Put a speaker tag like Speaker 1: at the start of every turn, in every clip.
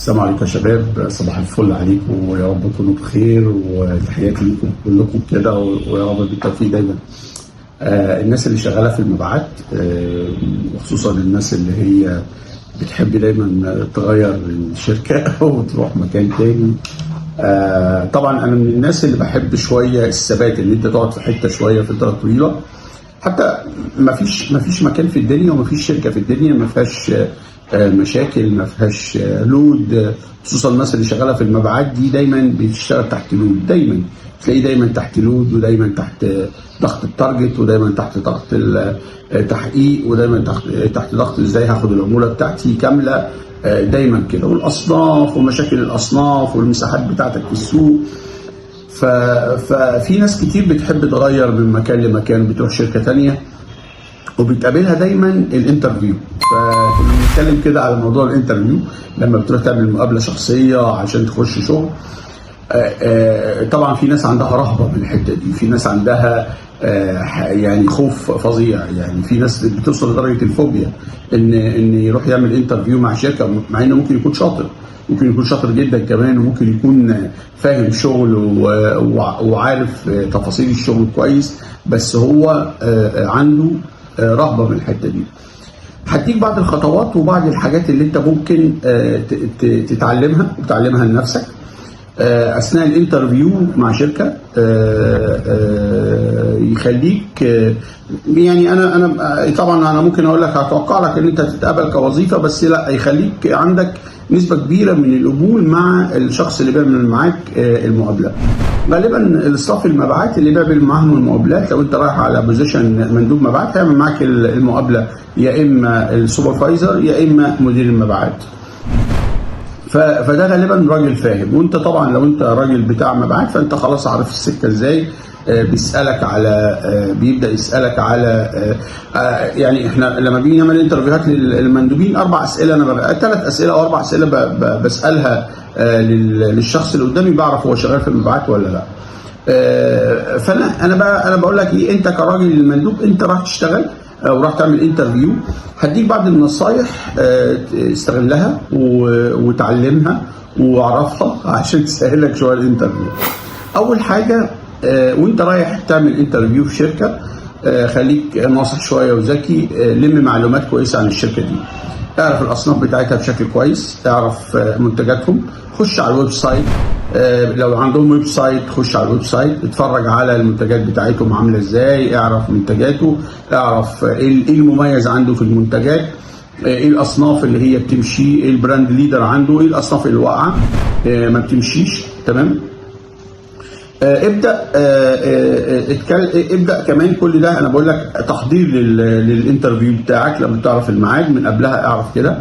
Speaker 1: السلام عليكم يا شباب، صباح الفل عليكم ويا رب تكونوا بخير، وتحياتي ليكم كلكم كده ويا رب بالتوفيق دايما. الناس اللي شغالة في المبيعات، وخصوصا الناس اللي هي بتحب دايما تغير الشركة وتروح مكان تاني. طبعا انا من الناس اللي بحب شوية الثبات، ان انت تقعد في حتة شوية فترة طويله. حتى ما فيش مكان في الدنيا وما فيش شركة في الدنيا ما فيهاش مشاكل، ما فيهاش load، خصوصا الناس اللي شغالة في المبيعات دي دايما بتشتغل تحت load، دايما تلاقيه دايما تحت load ودايما تحت ضغط ال target ودايما تحت ضغط التحقيق ودايما تحت ضغط ازاي هاخد العمولة بتاعتي كامله، دايما كده، والاصناف ومشاكل الاصناف والمساحات بتاعتك في السوق. ففي ناس كتير بتحب تغير من مكان لمكان، بتروح شركة تانية وبتقابلها دايما ال interview. فكنا بنتكلم كده على موضوع ال interview لما بتروح تعمل مقابله شخصية عشان تخش شغل. طبعا في ناس عندها رهبة من الحتة دي، في ناس عندها يعني خوف فظيع، يعني في ناس بتوصل لدرجة الفوبيا ان يروح يعمل interview مع شركه، مع انه ممكن يكون شاطر، ممكن يكون شاطر جدا كمان، وممكن يكون فاهم شغل وعارف تفاصيل الشغل كويس، بس هو عنده رهبة من الحتة دي. هديك بعض الخطوات وبعض الحاجات اللي انت ممكن تتعلمها وتعلمها لنفسك اثناء ال interview مع شركه، يخليك يعني انا طبعا انا ممكن اقول لك هتوقع لك ان انت تتقبل كوظيفه، بس لا، يخليك عندك نسبه كبيرة من القبول مع الشخص اللي بيعمل معاك المقابله. غالبا ال staff المبيعات اللي بيعمل معاهم المقابلات، لو انت رايح على position مندوب مبيعات هيعمل معاك المقابلة يا اما ال supervisor يا اما مدير المبيعات. فده غالبا راجل فاهم، وانت طبعا لو انت راجل بتاع مبيعات فانت خلاص عارف السكة ازاي. بيسالك على بيبدا يسالك على يعني احنا لما بنيجي نعمل interview هات للمندوبين اربع اسئله، انا ببقى ثلاث اسئلة او اربع اسئلة بسالها للشخص اللي قدامي، بعرف هو شغال في المبيعات ولا لا. فانا انا بقى انا بقول لك ايه، انت كراجل المندوب انت راح تشتغل وراح تعمل interview، هديك بعض النصايح استغلها وتعلمها واعرفها عشان تسهل لك شوية ال interview. اول حاجه، وانت رايح تعمل interview في شركة خليك ناصح شوية وذكي، لم معلومات كويسة عن الشركة دي، اعرف الاصناف بتاعتها بشكل كويس، اعرف منتجاتهم، خش على ال website، لو عندهم website خش على ال website اتفرج على المنتجات بتاعتهم عامله ازاي، اعرف منتجاته، اعرف ايه المميز عنده في المنتجات، ايه الاصناف اللي هي بتمشي، ايه ال brand leader عنده، ايه الاصناف اللي واقعه ما بتمشيش، تمام. ابدا كمان كل ده انا بقول لك تحضير لل interview بتاعك. لما تعرف الميعاد من قبلها اعرف كده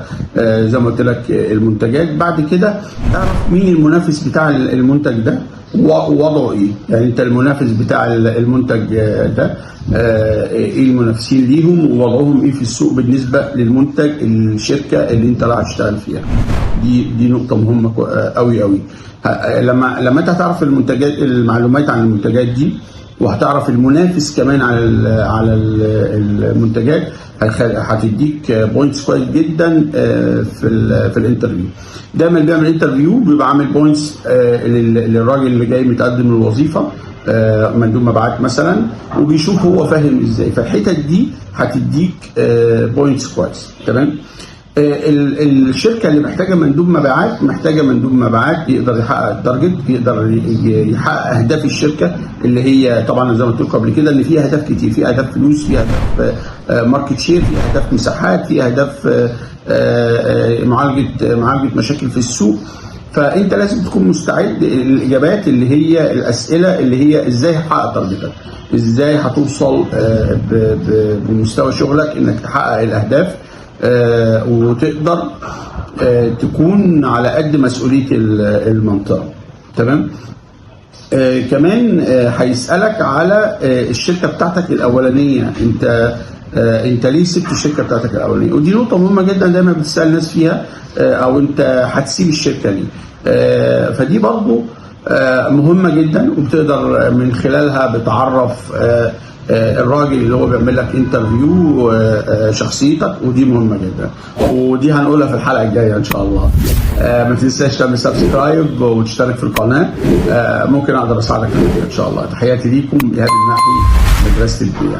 Speaker 1: زي ما قلت لك المنتجات. بعد كده اعرف مين المنافس بتاع المنتج ده ووضعه ايه، يعني انت المنافس بتاع المنتج ده ايه المنافسين ليهم ووضعهم ايه في السوق بالنسبة للمنتج الشركة اللي انت رايح تشتغل فيها. دي نقطة مهمة قوي قوي. لما انت هتعرف المنتجات، المعلومات عن المنتجات دي، وهتعرف المنافس كمان على المنتجات، هتديك points كويس جدا في ال interview. دايما اللي بيعمل interview بيبقى عامل points للراجل اللي جاي متقدم للوظيفه، مندوب مبيعات مثلا، وبيشوف هو فاهم ازاي، فالحتت دي هتديك points كويس، تمام. الشركة اللي محتاجه مندوب مبيعات محتاجه مندوب مبيعات يقدر يحقق ال target، يقدر يحقق اهداف الشركه، اللي هي طبعا زي ما قلت لكم قبل كده ان في اهداف كتير، في اهداف فلوس، في اهداف market share، في اهداف مساحات، في اهداف معالجة مشاكل في السوق. فانت لازم تكون مستعد الاجابات اللي هي الاسئلة اللي هي ازاي هتحقق target ك، ازاي هتوصل بمستوى شغلك انك تحقق الاهداف وتقدر تكون على قد مسؤولية المنطقه، تمام. كمان هيسالك على الشركة بتاعتك الاولانيه، انت ليه سبت الشركة بتاعتك الاولانيه؟ ودي نقطة مهمة جدا دايما بتسال الناس فيها، او انت هتسيب الشركة ليه؟ فدي برضو مهمة جدا، وبتقدر من خلالها بتعرف الراجل اللي هو بيعمل لك interview، شخصيتك، ودي مهمة جدا، ودي هنقولها في الحلقة الجاية ان شاء الله. ما تنساش تعمل subscribe وتشترك في القناه، ممكن اقدر اساعدك في ان شاء الله. تحياتي ليكم، ايهاب الماحي، مدرسه البيع.